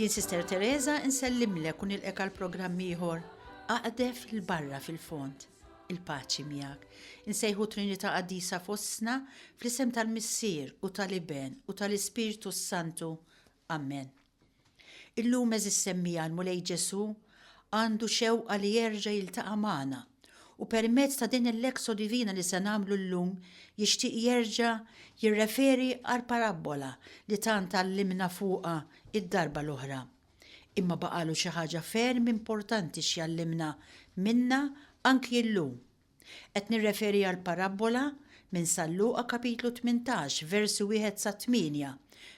Jien Sister Teresa insellimlek u nilqek għal programm ieħor Aqdef 'il barra fil-fond. Il-paċi miegħek. Insejħu Trinità Qaddisa fostna fl-isem tal-Missier u tal-Iben u tal-Ispirtu s-Santu. Amen. Illum għeżież semmiegħa l-Mulej Ġesù għandu xewqa li jerġa' jiltaqa' magħna u permezz ta' din il-Lectio Divina li se nagħmlu llum jixtieq jerġa' jirreferi għall-parabbola li tant għallimna fuqha d-darba l-oħra. Imma baqagħlu xi ħaġa ferm importanti x'jgħallimna minnha anki llum. Qed nirreferi għall-parabbola minn San Luqa kapitlu 18 versi wieħed sa tmienja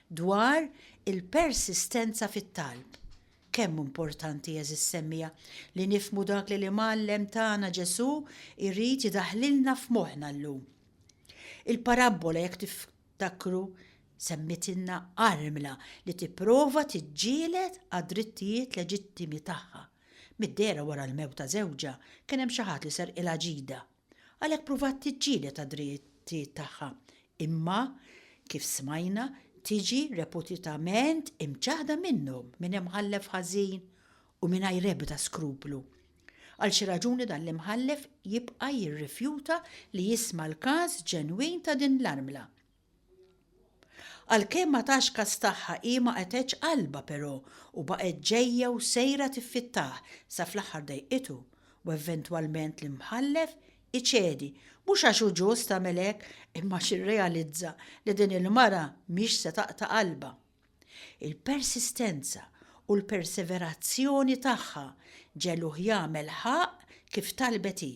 dwar il-persistenza fit-talb. Kemm hu importanti, għeżież semmiegħa, li nifhmu dak li l-Imgħallem tagħna Ġesù jrid idaħħlilna f'moħħna llum. Il-parabbola, jekk tiftakru, semmitilna armla li tipprova tiġġieled għad-drittijiet leġittimi tagħha. Mid-dehra wara l-mewt ta' żewġha, kien hemm xi ħadd li serqilha ġidha. Għalhekk pruvat tiġġieled għad-drittijiet tagħha. Imma, kif smajna, tiġi reputitament imċaħħda minnhom minn imħallef ħażin u mingħajr ebda skruplu. Għal xi raġuni dan l-imħallef jibqa' jirrifjuta li jisma' l-każ ġenwin ta' din l-armla. Għalkemm ma tax kas tagħha hi ma qetgħetx qalbha però u baqgħet ġejja u sejra tiffittah sa fl-aħħar dejqitu u eventwalment l-imħallef iċedi mhux għax hu ġust għamel hekk imma għax irrealizza li din il-mara mhix se taqta' qalbha. Il-persistenza u l-perseverazzjoni tagħha ġegħluh jagħmel ħaqq kif talbet hi.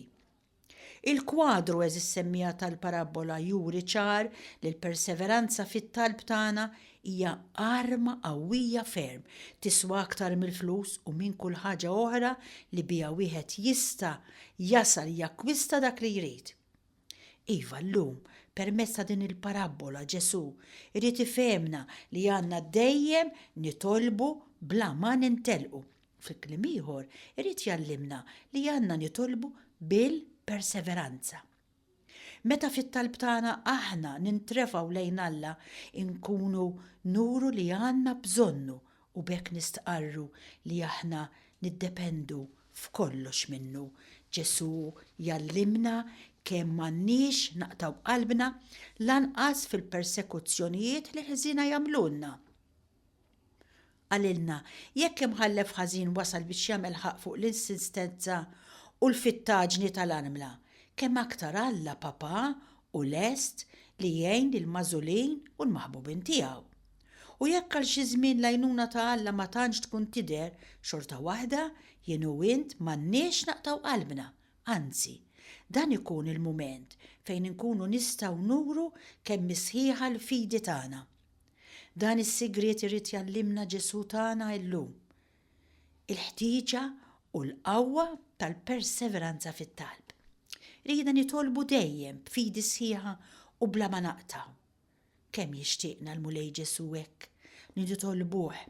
Il-kwadru għeżież semmiegħa tal-parabbola juri ċar li l-perseveranza fit-talb tagħna hija arma qawwija ferm, tiswa aktar mill-flus u minn kull ħaġa oħra li biha wieħed jista' jasal jakkwista dak li jrid. Iva, llum, permezz ta' din il-parabbola Ġesù jrid ifehemna li għandna dejjem nitolbu bla ma nintelqu. Fi kliem ieħor, irid jgħallimna li għandna nitolbu bil-perseveranza. Meta fit-talb tagħna aħna nintrefgħu lejn Alla, inkunu nuru li għandna bżonnu u b'hekk nistqarru li aħna niddependu f'kollox minnu. Ġesù jgħallimna kemm m'għandniex naqtgħu qalbna lanqas fil-persekuzzjonijiet li l-ħżiena jagħmlulna. Qalilna, jekk imħallef ħażin wasal biex jagħmel ħaqq fuq l-insistenza u l-fittaġni tal-armla, kemm aktar Alla Papà hu lest li jgħin lill-magħżulin u l-maħbubin tiegħu. U jekk għal xi żmien l-għajnuna ta' Alla ma tantx tkun tidher, xorta waħda jien u int m'għandniex naqtgħu qalbna, anzi, dan ikun il-mument fejn inkunu nistgħu nuru kemm hi sħiħa l-fidi tagħna. Dan is-sigriet irid jgħallimna Ġesù tagħna illum, il-ħtieġa u l-qawwa tal-perseveranza fit-talb. Riedna nitolbu dejjem b'fidi sħiħa u bla ma naqtgħu. Kemm jixtieqna l-Mulej Ġesù hekk li nitolbuh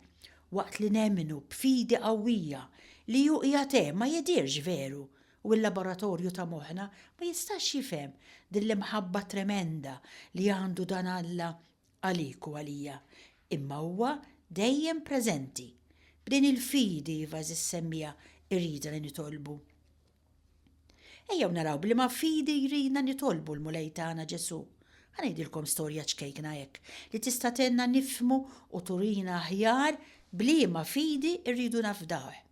waqt li nemmnu b'fidi qawwija li hu qiegħed hemm ma jidhirx veru u l-laboratorju ta' moħħna ma jistax jifhem din l-imħabba tremenda li għandu dan Alla għalik u għalija, imma huwa dejjem preżenti. B'din il-fidi, iva għeżież semmiegħa, iridna li nitolbu. Ejjew naraw b'liema fidi jridna nitolbu l-Mulej tagħna Ġesù. Ħa ngħidilkom storja ċkejkna hekk li tista' tgħinna nifhmu u turina aħjar b'liema fidi rridu nafdawh.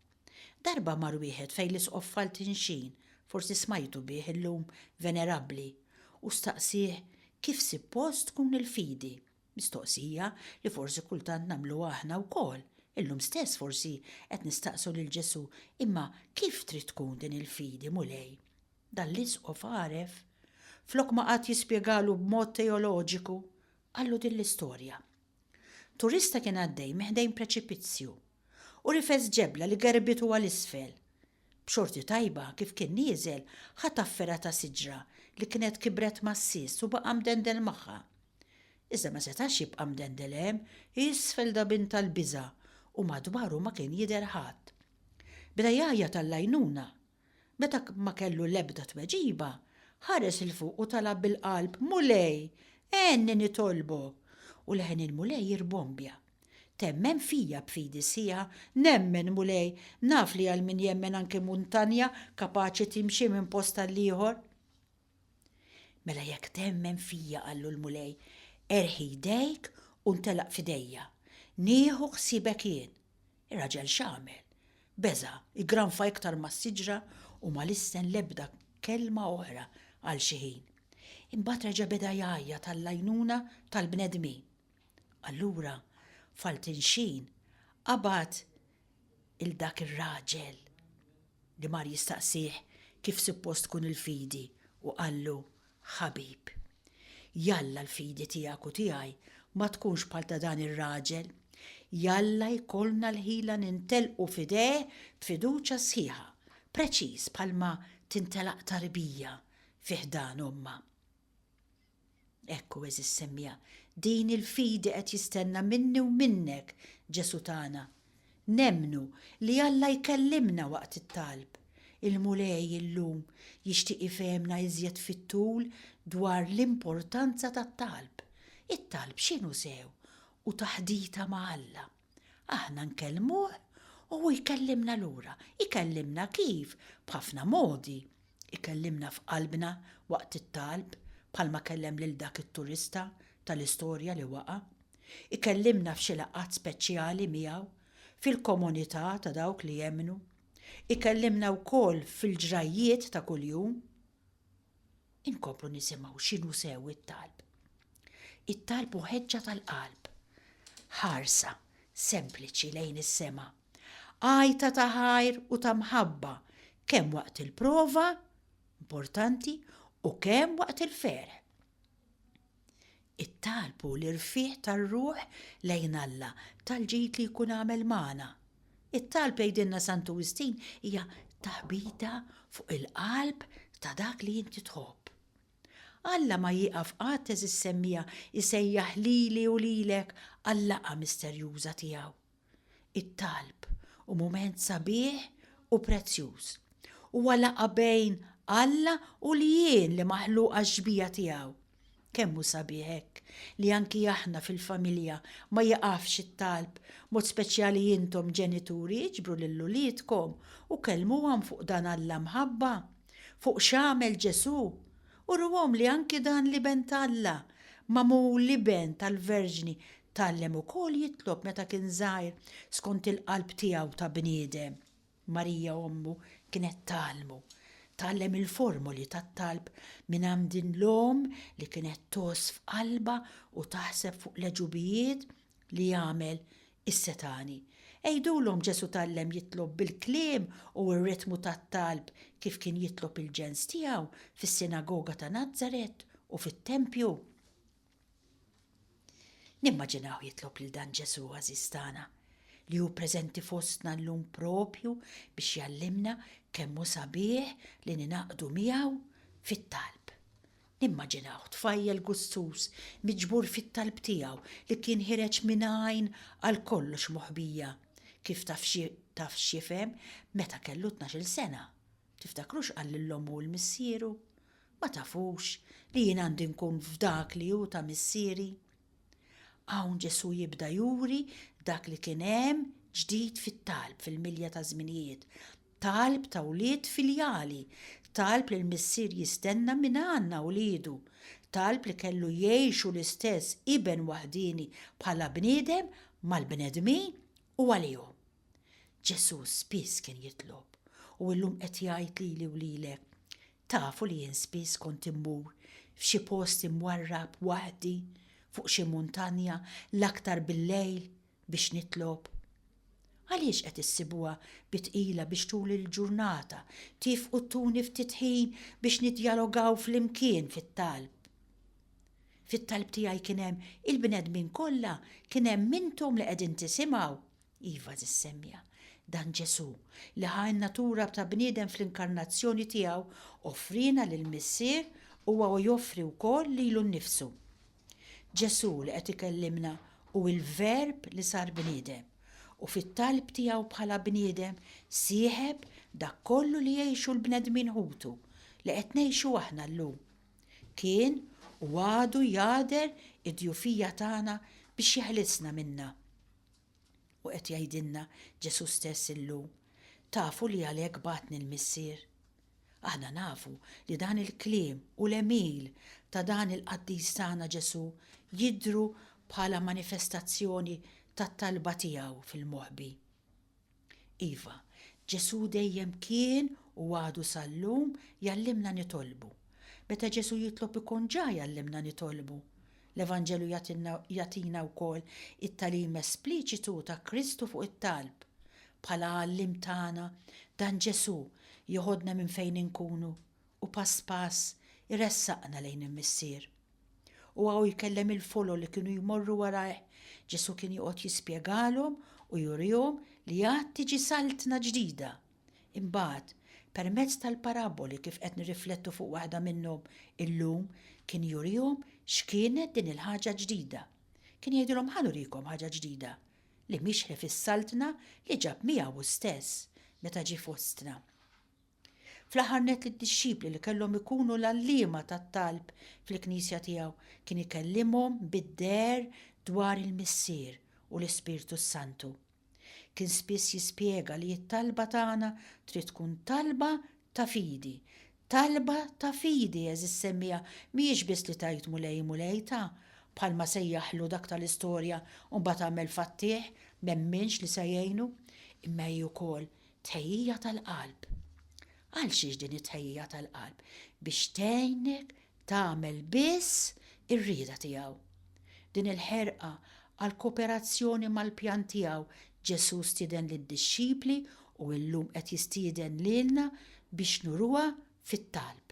Darba mar wieħed fejn l-Isqof Faltinxin, forsi smajtu bih illum venerabbli, u staqsieh kif sippost tkun il-fidi. Mistoqsija li forsi kultant nagħmluha aħna wkoll. Illum stess forsi qed nistaqsu lil Ġesù, imma kif trid tkun din il-fidi, Mulej? Dan l-Isqof għaref. Flok ma qagħad jispjegalu b'mod teoloġiku, qallu din l-istorja. Turista kien għaddej minn ħdejn preċipizzju u rifes ġebla li gerbitu għal isfel. B'xorti tajba, kif kien nieżel, ħataf fergħa ta' siġra li kienet kibret mas-sies u baqa' mdendel magħha. Iżda ma setax jibqa' mdendel hemm, isfel dabien tal-biża' u madwaru ma kien jidher ħadd. Beda jgħajjat għall-għajnuna. Meta ma kellu l-ebda tweġiba, ħares 'il fuq u talab bil-qalb, Mulej, għenni nitolbok! U leħen il-Mulej irbombja. Temmen fija b'fidi sħiħa? Nemmen, Mulej, naf li għal min jemmen anki muntanja kapaċi timxi minn post għall-ieħor. Mela jekk temmen fija, qallu l-Mulej, erħi jdejk u ntelaq f'idejja. Nieħu ħsiebek jien. Ir-raġel x'għamel? Beża', iggranfa iktar mas-siġra u ma lissen l-ebda kelma oħra għal xi ħin. Imbagħad reġa' beda jgħajjat għall-għajnuna tal-bnedmin. Allura, Faltinxin qabad 'il dak ir-raġel li mar jistaqsih kif suppost tkun il-fidi u qallu, Ħabib, jalla l-fidi tiegħek u tiegħi ma tkunx bħal ta' dan ir-raġel. Jalla jkollna l-ħila nintelqu f'idejh b'fiduċja sħiħa, preċiż bħalma tintelaq tarbija fi ħdan ommha. Hekk hu għeżież semmiegħa, din il-fidi qed jistenna minni u minnek Ġesù tagħna. Nemmnu li Alla jkellimna waqt it-talb. Il-Mulej illum jixtieq ifehemna iżjed fit-tul dwar l-importanza tat-talb. It-talb x'inhu sew u taħdita ma' Alla. Aħna nkellmuh u hu jkellimna lura. Ikellimna kif? B'ħafna modi. Ikellimna f'qalbna waqt it-talb, bħalma kellem lil dak it-turista tal-istorja li waqa'. Ikellimna f'xi laqgħat speċjali miegħu, fil-komunità ta' dawk li jemmnu. Ikellimna wkoll fil-ġrajjiet ta' kuljum. Inkomplu nisimgħu x'inhu sew it-talb. It-talb hu ħeġġa tal-qalb. Ħarsa sempliċi lejn is-sema. Għajta ta' ħajr u ta' mħabba kemm waqt il-prova, importanti, u kemm waqt il-ferħ. It-talb hu l-irfigħ tar-ruħ lejn Alla tal-ġid li jkun għamel magħna. It-talb jgħidilna Santu Wistin hija taħbita fuq il-qalb ta' dak li inti tħobb. Alla ma jieqaf qatt għeżież semmiegħa jsejjaħ lili u lilek għal-laqgħa misterjuża tiegħu. It-talb hu mument sabiħ u prezzjuż. Huwa laqgħa bejn Alla u l-jien li maħluq għax-xbieha tiegħu. Kemm hu sabiħ hekk li anki aħna fil-familja ma jiqafx it-talb, mod speċjali intom ġenituri iġbru lil uliedkom u kellmuhom fuq dan Alla mħabba, fuq x'għamel Ġesù. Uruhom li anki dan l-Iben t'Alla, magħmul l-Iben tal-Verġni, Tgħallem ukoll jitlob meta kien żgħir skont il-qalb tiegħu ta' bniedem. Marija ommu kienet tgħallmu. Tgħallem il-formoli tat-talb mingħand din l-omm li kienet tgħożż f'qalbha u taħseb fuq l-għeġubijiet li jagħmel is-setgħani. Għidulhom Ġesù tgħallem jitlob bil-kliem u r-ritmu tat-talb kif kien jitlob il-ġens tiegħu fis-sinagoga ta' Nazaret u fit-tempju. Nimmaġinawh jitlob lil dan Ġesù għażiż tagħna, li hu preżenti fostna llum propju biex jgħallimna kemm hu sabiħ li ningħaqdu miegħu fit-talb. Nimmaġinawh tfajjel gustuż miġbur fit-talb tiegħu li kien ħireġ minn għajn għal kollox moħbija, kif taf taf x'jifhem meta kellu 12-il sena. Tiftakru x'qal lil ommu u 'l missieru? Ma tafux li jien għandi nkun f'dak li hu ta' Missieri? Hawn Ġesù jibda juri dak li kien hemm ġdid fit-talb fil-milja taż-żminijiet, talb ta' wlied filjali, talb li l-Missier jistenna mingħandna wliedu, talb li kellu jgħixu l-istess Iben waħdieni bħala bniedem mal-bnedmin u għalihom. Ġesù spiss kien jitlob, u illum qed jgħid lili u lilek, Tafu li jien spiss kont immur f'xi post imwarrab waħdi fuq xi muntanja l-aktar bil-lejl biex nitlob? Għaliex qed issibuha bi tqila biex tul il-ġurnata tiefqu ttuni ftit ħin biex niddjalogaw flimkien fit-talb? Fit-talb tiegħi kien hemm il-bnedmin kollha, kien hemm intom li qegħdin tisimgħu, Iva, għażiż semmiegħa, dan Ġesù, li ħa n-natura ta' bniedem fl-inkarnazzjoni tiegħu, offriena lill-Missier huwa u joffri wkoll lilu nnifsu. Ġesù li qed ikellimna hu l-Verb li sar bniedem, u fit-talb tiegħu bħala bniedem sieħeb dak kollu li jgħixu l-bnedmin ħutu, li qed ngħixu aħna llum. Kien u għadu jagħder id-djufija tagħna biex jeħlisna minnha. U qed jgħidilna Ġesù stess illum, Tafu li għalhekk bagħatni l-Missier. Aħna nafu li dan il-kliem u l-għemil ta' dan il-qaddis tagħna Ġesù jidhru bħala manifestazzjoni tat-talba tiegħu fil-moħbi. Iva, Ġesù dejjem kien u għadu sal-lum jgħallimna nitolbu. Meta Ġesù jitlob ikun ġa jgħallimna nitolbu. L-Evanġelju jagħtina wkoll it-tagħlim espliċitu ta' Kristu fuq it-talb. Bħala għalliem tagħna, dan Ġesù jeħodna minn fejn inkunu u pass pass iressaqna lejn il-Missier. U hawn jkellem il-folol li kienu jmorru warajh, Ġesù kien joqgħod jispjegalhom u jurihom li għad tiġi saltna ġdida. Imbagħad, permezz tal-parabboli kif qed nirriflettu fuq waħda minnhom illum, kien jurihom x'kienet din il-ħaġa ġdida. Kien jgħidilhom ħa nurikom ħaġa ġdida, li mhix ħlief is-saltna li ġab miegħu hu stess meta ġie fostna. Fl-aħħar nett lid-dixxipli li kellhom ikunu l-għalliema tat-talb fil-Knisja tiegħu kien ikellimhom bid-deher dwar il-Missier u l-Ispirtu s-Santu. Kien spiss jispjega li t-talba tagħna trid tkun talba ta' fidi. Talba ta' fidi, għeżież semmiegħa, mhijiex biss li tgħid Mulej, Mulej ta' bħalma sejjaħlu dak tal-istorja u mbagħad għamel fattih, m'emminx li se jgħinu, imma hi wkoll Tħejjija tal-qalb. Għal xiex din it-tħejjija tal-qalb? Biex tgħinek tagħmel biss ir-rieda tiegħu. Din il-ħerqa għal kooperazzjoni mal-pjan tiegħu Ġesù stieden lid-dixxipli u illum qed jistieden lilna biex nuruha fit-talb.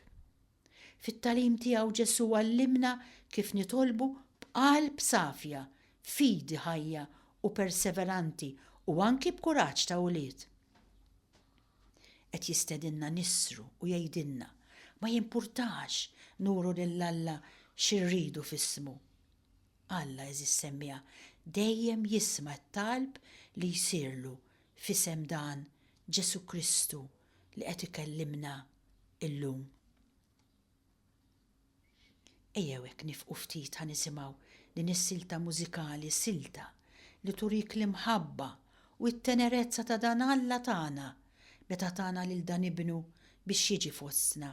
Fit-tagħlim tiegħu Ġesù għallimna kif nitolbu b'qalb safja, fidi ħajja u perseveranti u anki b'kuraġġ ta' ulied. Qed jistedinna nissru u jgħidilna, ma jimpurtax nuru lil Alla xi rridu f'ismu. Alla, għeżież semmiegħa, dejjem jisma' t-talb li jsirlu f'isem dan Ġesù Kristu li qed ikellimna illum. Ejjew hekk nifqu ftit ħa nisimgħu din is-silta mużikali, silta li turik l-imħabba u t-tenerezza ta' dan Alla tagħna meta tana lil dan Ibnu biex jiġi fostna.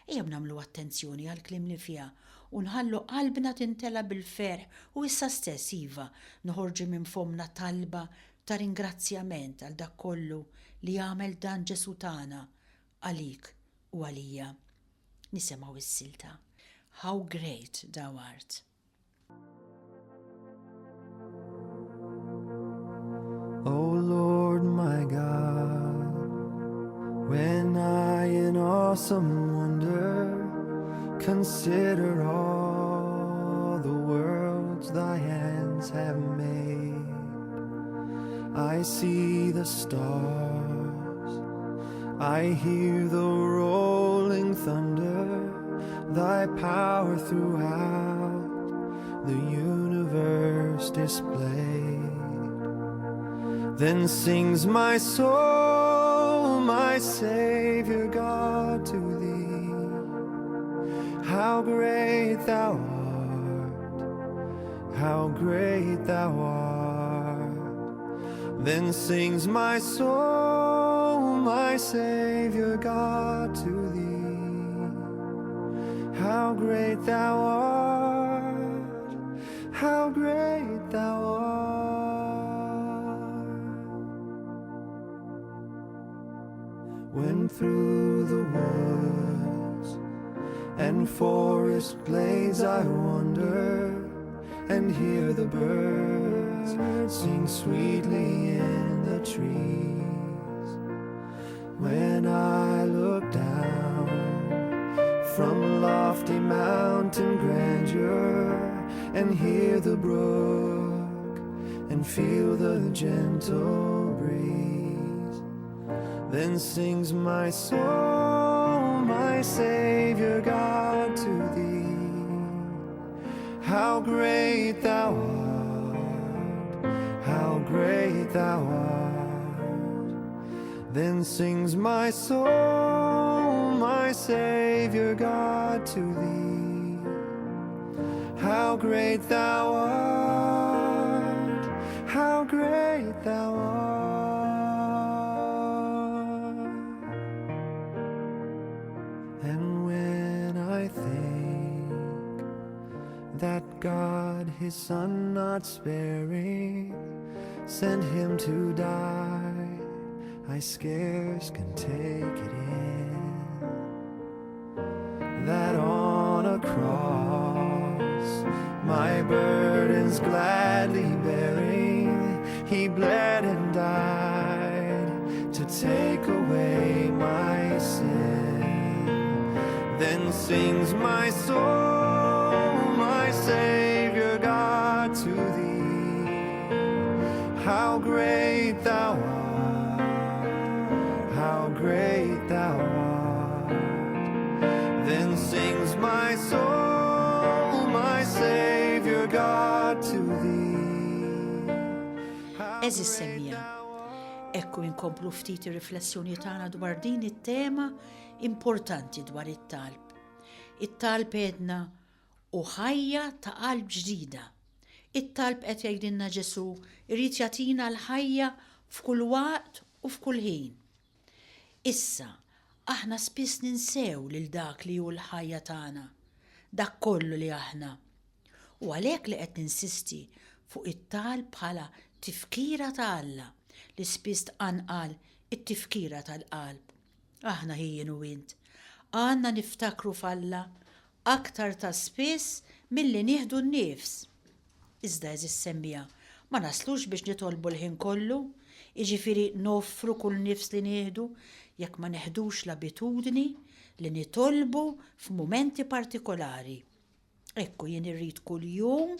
Ejjew nagħmlu attenzjoni għall-kliem li fiha u nħallu qalbna tintela bil-ferħ u issa stess, iva, noħorġu minn fommna talba ta' ringrazzjament għal dak kollu li għamel dan Ġesù tagħna għalik u għalija. Nisimgħu s-silta How Great Thou Art. O Lord my God, when I in awesome wonder consider all the worlds thy hands have made, I see the stars, I hear the rolling thunder, thy power throughout the universe displayed. Then sings my soul, my Savior God, to thee. How great thou art, how great thou art. Then sings my soul, my Savior God, to thee. How great thou art, how great thou art. When through the woods and forest glades I wander and hear the birds sing sweetly in the trees. When I look down from lofty mountain grandeur and hear the brook and feel the gentle breeze, then sings my soul, my Savior God, to thee. How great thou art, how great thou art. Then sings my soul, my Savior God, to thee. How great thou art, how. How great thou art. And when I think that God, his Son not sparing, sent him to die, I scarce can take it in. That on a cross, my burdens gladly bearing, he bled and died to take away my sin. Then sings my soul, my Savior God, to thee. How great thou art, how great thou art. Then sings my soul, my Savior God, to thee. How Eżis semmija, ekku inkomplu ftit ir-riflessjoni tagħna dwar din it-tema importanti dwar it-talb. It-talb għedna u ħajja ta' qalb ġdida. It-talb qed jgħidilna Ġesù jrid jagħtina l-ħajja f'kull waqt u f'kull ħin. Issa, aħna spiss ninsew lil dak li hu l-ħajja tagħna, dak kollu li aħna. U għalhekk li qed ninsisti fuq it-talb bħala tifkira ta' Alla li spiss tqanqal it-tifkira tal-qalb. Aħna hi jien u int, għandna niftakru f'Alla aktar ta' spiss milli nieħdu n-nifs. Iżda, għeżież semmiegħa, ma naslux biex nitolbu l-ħin kollu, jiġifieri noffru kull nifs li nieħdu, jekk ma neħdux l-abitudni li nitolbu f'mumenti partikolari. Ekku jien irrid kuljum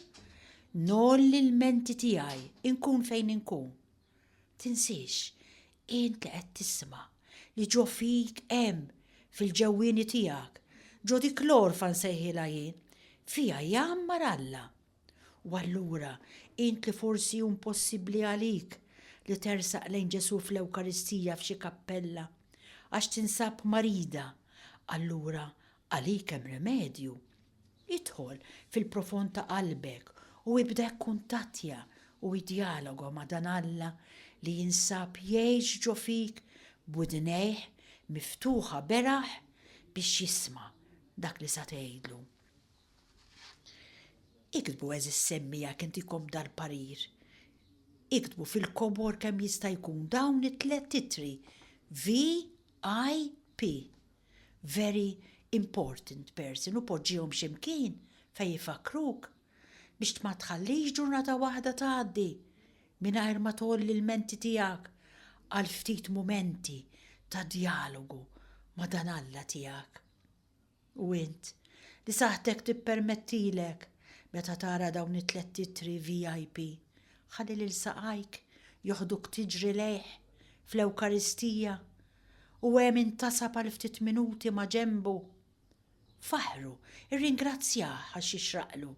ngħolli l-menti tiegħi, inkun fejn inkun. Tinsiex, int li qed tisma', li ġo fik hemm, fil-ġewwieni tiegħek, ġo dik l-għorfa nsejħilha jien, fiha jgħammar Alla. U allura, int li forsi hu impossibbli għalik li tersaq lejn Ġesù fl-Ewkaristija f'xi kappella, għax tinsab marida, allura għalik hemm rimedju. Idħol fil-profond ta' qalbek u ibda ikkuntattja u iddjaloga ma' dan Alla li jinsab jgħix ġo fik b'widnejh miftuħa beraħ biex jisma' dak li sa tgħidlu. Iktbu għeżież semmiegħa jekk intikom dal-parir. Iktbu fil-kobor kemm jista' jkun dawn it-tlett ittri VIP. Very important person u poġġihom xi mkien fejn ifakkruk biex ma tħallix ġurnata waħda tgħaddi mingħajr ma tgħolli l-menti tiegħek għal ftit mumenti ta' djalogu ma' dan Alla tiegħek. U int, li saħħtek tippermettilek, meta tara dawn it-tlett ittri VIP, ħalli lil saqajk joħduk tiġri lejh fl-Ewkaristija u hemm intasab għal ftit minuti maġenbu. Faħħru, irringrazzjah għax jixraqlu.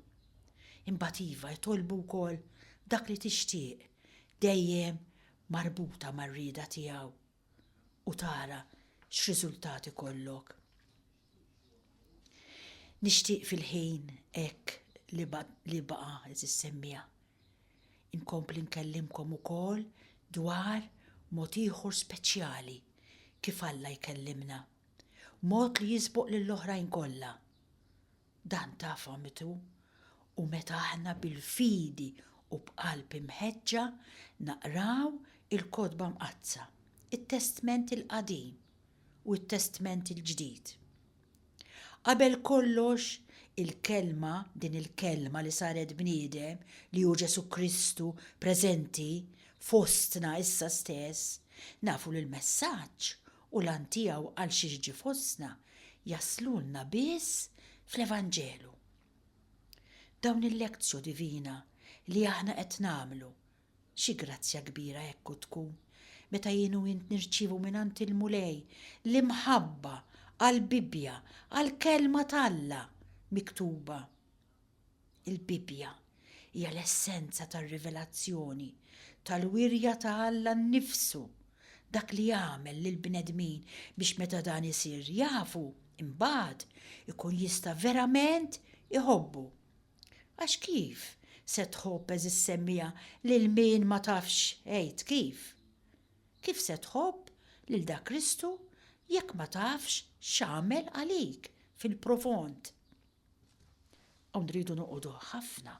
Imbagħad iva, itolbu wkoll dak li tixtieq, dejjem marbuta mar-rieda tiegħu. U tara x'riżultat ikollok. Nixtieq fil-ħin hekk li baqa' għeżież semmiegħa, Inkompli nkellimkom ukoll dwar mod ieħor speċjali kif Alla jkellimna, mod li jisboq lill-oħrajn kollha. Dan taf għamitu u meta aħna bil-fidi u b'qalb imħeġġa naqraw il-Kotba Mqaddsa, it-Testment il-Qadim u t-Testment il-Ġdid. Qabel kollox, il-Kelma, din il-Kelma li saret bniedem, li hu Ġesù Kristu preżenti fostna issa stess, nafu li l-messaġġ u l-għan tiegħu għal xiex ġie fostna jaslulna biss fl-Evanġelu. Dawn il-lectio divina li aħna qed nagħmlu Xi grazzja kbira hekk hu tkun meta jien u int nirċievu mingħand il-Mulej l-imħabba għall-Bibbja, għall-Kelma t'Alla miktuba. Il-Bibbja hija l-essenza tar-rivelazzjoni, tal-wirja ta' Alla nnifsu, dak li għamel lill-bnedmin biex meta dan isir jafu, imbagħad ikun jista' verament iħobbu. Għax kif? se tħobb għeżież semmiegħa lil min ma tafx għid kif? Kif se tħobb lil dak Kristu jekk ma tafx x'għamel għalik fil-profond? Hawn rridu noqogħdu ħafna,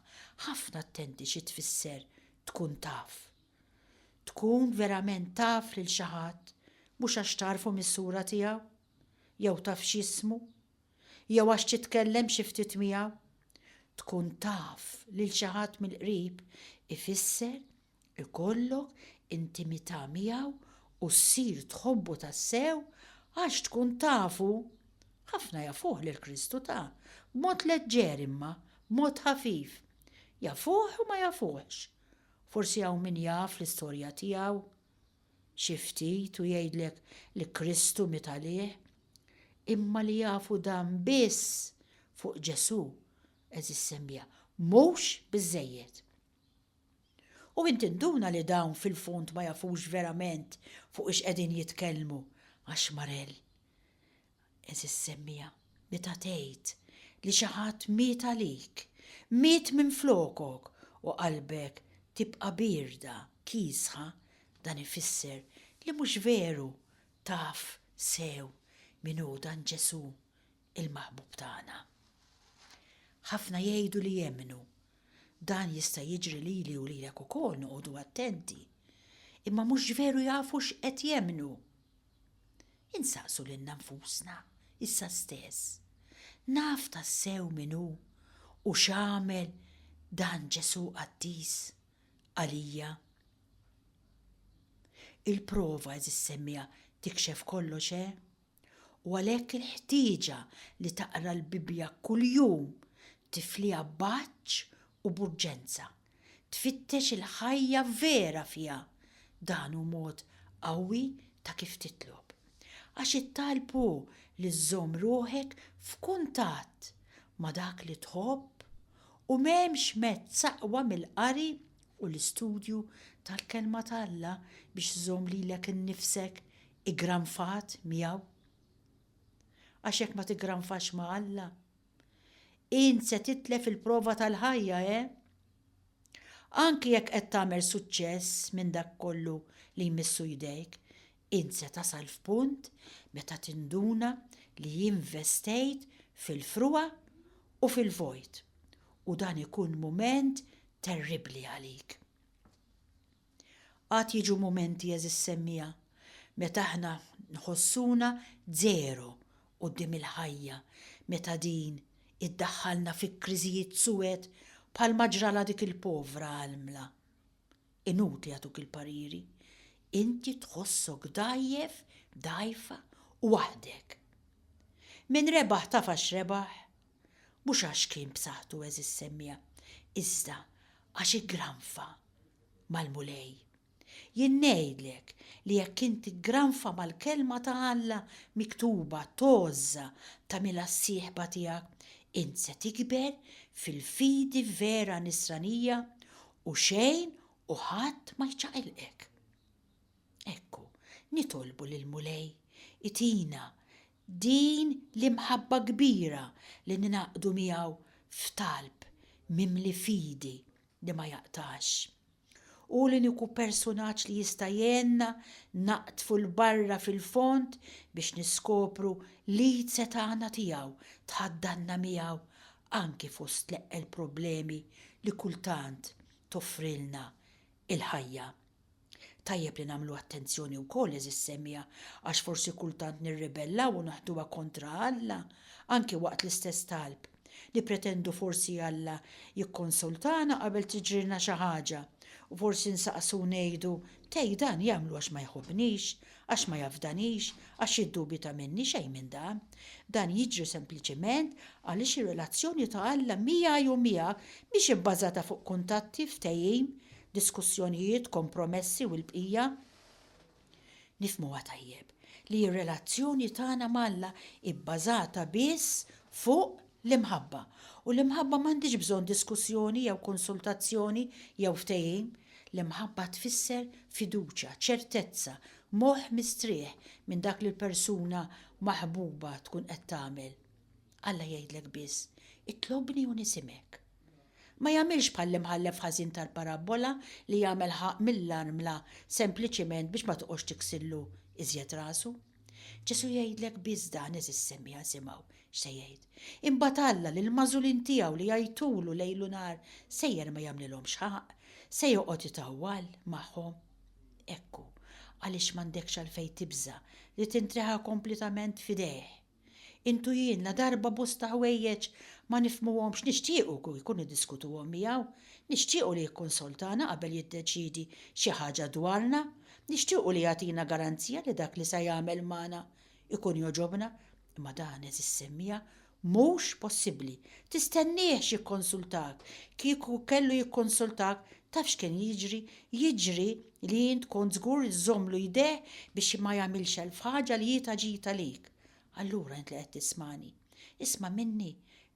ħafna attenti xi tfisser tkun taf. Tkun verament taf lil xi ħadd mhux għax tagħrfu mis-sura tiegħu, jew taf x'jismu, jew għax titkellem xi ftit miegħu. Tkun taf lil xi ħadd mill-qrib ifisser ikollok intimità miegħu u ssir tħobbu tassew għax tkun tafu. Ħafna jafuh lil Kristu ta, b'mod leġġer imma, b'mod ħafif. Jafuh u ma jafuhx. Forsi hawn min jaf l-istorja tiegħu xi ftit u jgħidlek li Kristu miet għalih. Imma li jafu dan biss fuq Ġesù, għeżież semmiegħa, mhux biżżejjed. U int tinduna li dawn fil-fond ma jafux verament fuq ix qegħdin jitkellmu għax Marell, għeżież semmiegħa, meta tgħid li xi ħadd miet għalik, miet minflokok u qalbek tibqa' bierda, kiesħa, dan ifisser li mhux veru taf sew min hu dan Ġesù il-maħbub tagħna. Ħafna jgħidu li jemmnu Dan jista' jiġri lili u lilek ukoll noqogħdu attenti. Imma mhux veru jafu x'qed jemmnu. Insaqsu lilna nfusna issa stess. Naf tassew min hu u x'għamel dan Ġesù qaddis għalija? Il-prova għeżież semmiegħa tikxef kollox, eh? U għalhekk il-ħtieġa li taqra l-Bibbja kuljum, tifliha b'għatx u b'urġenza, tfittex il-ħajja vera fiha. Dan hu mod qawwi ta' kif titlob. Għax it-talb hu li żżomm ruħek f'kuntatt ma' dak li tħobb u m'hemmx mezz aqwa mill-qari u l-istudju tal-Kelma t'Alla biex żżomm lilek innifsek iggranfat miegħu? Għax jekk ma tiggranfax ma' Alla, int se titlef il-prova tal-ħajja, eh? Anki jekk qed tagħmel suċċess minn dak kollu li jmissu jdejk, int se tasal f'punt meta tinduna li investejt fil-frugħa u fil-vojt, u dan ikun mument terribbli għalik. Għad jiġu mumenti għeżież semmiegħa meta aħna nħossuna zero quddiem il-ħajja meta din iddaħħalna fi kriżijiet suwed bħalma ġralha dik il-povra armla. Inutli jagħtuk il-pariri. Inti tħossok dgħajjef, dgħajfa u waħdek. Min rebaħ taf għax rebaħ. Mhux għax kien b'saħħtu għeżież semmiegħa, iżda għax iggranfa mal-Mulej. Jien ngħidlek li jekk int tiggranfa mal-Kelma ta' Alla miktuba, tgħożżha, tagħmilha s-sieħba tiegħek, int se tikber fil-fidi vera nisranija u xejn u ħadd ma jċaqilqek. Ekku, nitolbu lill-Mulej itina din l-imħabba kbira li ningħaqdu miegħu f'talb mimli fidi li ma jaqtax. Hu l-uniku persunaġġ li jista' jgħinna naqdfu 'l barra fil-fond biex niskopru l-id setgħana tiegħu tħaddanna miegħu anki fost l-eqqel problemi li kultant toffrilna l-ħajja. Tajjeb li nagħmlu attenzjoni wkoll, għeżież semmiegħa, għax forsi kultant nirribellaw u naħduha kontra Alla, anki waqt l-istess talb. Nippretendu forsi Alla jikkonsultana qabel tiġrilna xi ħaġa, u forsi nsaqsu u ngħidu, Tgħid dan jagħmlu għax ma jħobbnix, għax ma jafdanix, għax jiddubita minni, xejn minn dan. Dan jiġri sempliċement għaliex ir-relazzjoni ta' Alla miegħi u miegħek mhix ibbażata fuq kuntatti, ftehim, diskussjonijiet, kompromessi u l-bqija. Nifhmuha tajjeb li r-relazzjoni tagħna m'Alla hi bbażata biss fuq l-imħabba. U l-imħabba m'għandhiex bżonn diskussjoni jew konsultazzjoni jew ftehim. L-imħabba tfisser fiduċja, ċertezza, moħħ mistrieħ minn dak li l-persuna maħbuba tkun qed tagħmel. Alla jgħidlek biss, Itlobni u nisimgħek. Ma jagħmilx bħall-imħallef ħażin tal-parabbola li jagħmel ħaqq mill-armla sempliċiment biex ma toqgħodx tiksillu iżjed rasu. Ġesù jgħidlek biss dan għeżież semmiegħa simgħu x'se jgħid. Imbagħad Alla lill-magħżulin tiegħu li jgħajtulu lejl u nhar sejjer ma jagħmlilhomx ħaqq, se joqgħod itawwal magħhom. Hekk hu, għaliex m'għandekx għalfejn tibża' li tintreħa kompletament f'idejh. Int u jien ladarba bosta ħwejjeġ ma nifhmuhomx nixtiequ kieku niddiskutuhom miegħu, nixtiequ li jikkonsoltana qabel jiddeċiedi xi ħaġa dwarna, nixtiequ li jagħtina garanzija li dak li sa jagħmel magħna jkun jogħġobna, imma dan, għeżież semmiegħa, mhux possibbli. Tistenniehx jikkonsultak. Kieku kellu jikkonsultak, taf x'kien jiġri? Jiġri li int kont żgur iżżommlu jdejh biex ma jagħmilx elf ħaġa li hi ta' ġid għalik. Allura int li qed tismagħni, isma' minni,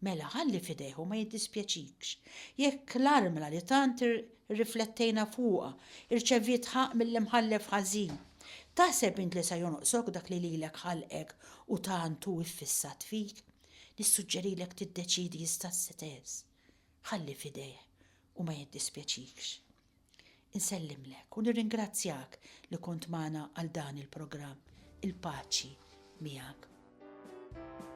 mela ħalli f'idejh u ma jiddispjaċikx. Jekk l-armla li tant irriflettejna fuqha rċeviet ħaqq mill-imħallef ħażin, taħseb int li sa jonqsok dak li lilek ħalqek u tant hu iffissat fik? Nissuġġerilek tiddeċiedi issa stess. Ħalli f'idejh u ma jiddispjaċikx. Insellimlek u nirringrazzjak li kont magħna għal dan il-programm. Il-paċi miegħek.